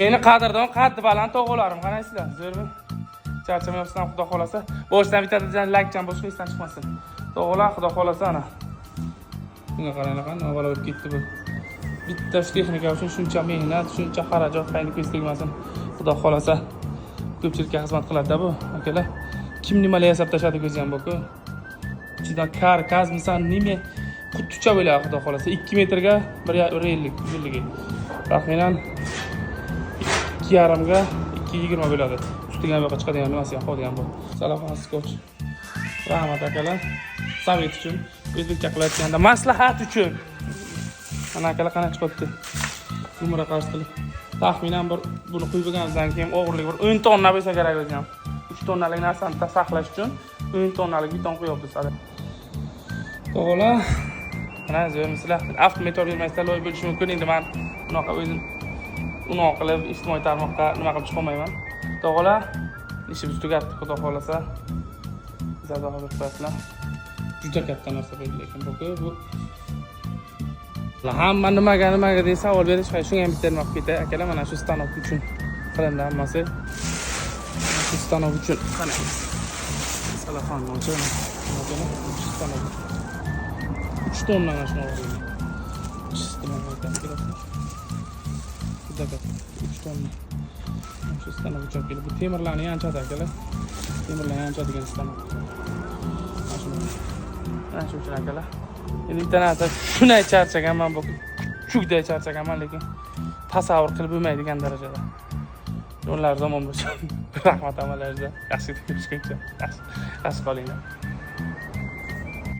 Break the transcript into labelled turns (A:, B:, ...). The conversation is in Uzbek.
A: Meni qadrdon, qaddi baland tog'alarim, qanaysizlar? Zo'rmi? Charchamayapsizlar, xudo xolasa. Boshdan bittadan laykchan boshqa esdan chiqmasin. Tog'alar, xudo xolasa ana. Bunga qaranglar, qanday balo bo'lib ketdi bu. Bitta shu texnika uchun shuncha mehnat, shuncha xarajat, qayni ko'z tegmasin. Xudo xolasa ko'pchilikka xizmat qiladi-da bu, akalar. Kim nimalar yasab tashladi ko'zi ham bu-ku. Ichidan karkasmisan, nima quticha bo'ladi, xudo xolasa. 2 metrga 1,50 uzunligi. Taxminan 2,5 ga 2,20 bo'ladi. Ustiga bu yoqqa chiqadigan nimasi ham qolgan bu. Salafan скотч. Rahmat, akalar. Совет uchun, o'zbekcha qilayotganda maslahat uchun. Mana, akalar, qanaqa chiqyapti. Gumra qarshi qilib. Taxminan bir buni quyib bo'lganimizdan keyin og'irligi bir 10 tonna bo'lsa kerak o'zi ham. 3 tonnalik narsani saqlash uchun 10 tonnalik beton quyapmiz hali. To'g'ri. Mana, zo'rmisizlar? Avtomobil yurmasdan loy bo'lishi mumkin. Endi men unaqa o'zim unaqa qilib ijtimoiy tarmoqqa nima qilib chiqolmayman. Tog'alar, ishimiz tugatdi, xudo xohlasa. Zaza hozir qo'yasizlar. Juda katta narsa bo'ldi, lekin bu hamma nimaga nimaga deya savol berish, shunga ham bitta nima qilib ketay, akalar, mana shu stanok uchun qilindi hammasi. Mana shu stanok uchun, qani. Salafanni ochaman. Akalar, shu stanok. 3 tonna mana shuni og'irligi. Чисто mana aytaman, kerakmi? Juda katta. 3 tonna. Mana shu stanok uchun kelib, bu temirlarni yanchadi, akalar. Temirlarni yanchadigan stanok. Mana shuni. Mana shu uchun, akalar. Endi bitta narsa, shunday charchaganman, bu kuchukday charchaganman, lekin tasavvur qilib bo'lmaydigan darajada. Yo'llar zamon bo'lsin. Rahmat hammalaringizga. Yaxshi ko'rishguncha. Yaxshi, yaxshi qolinglar.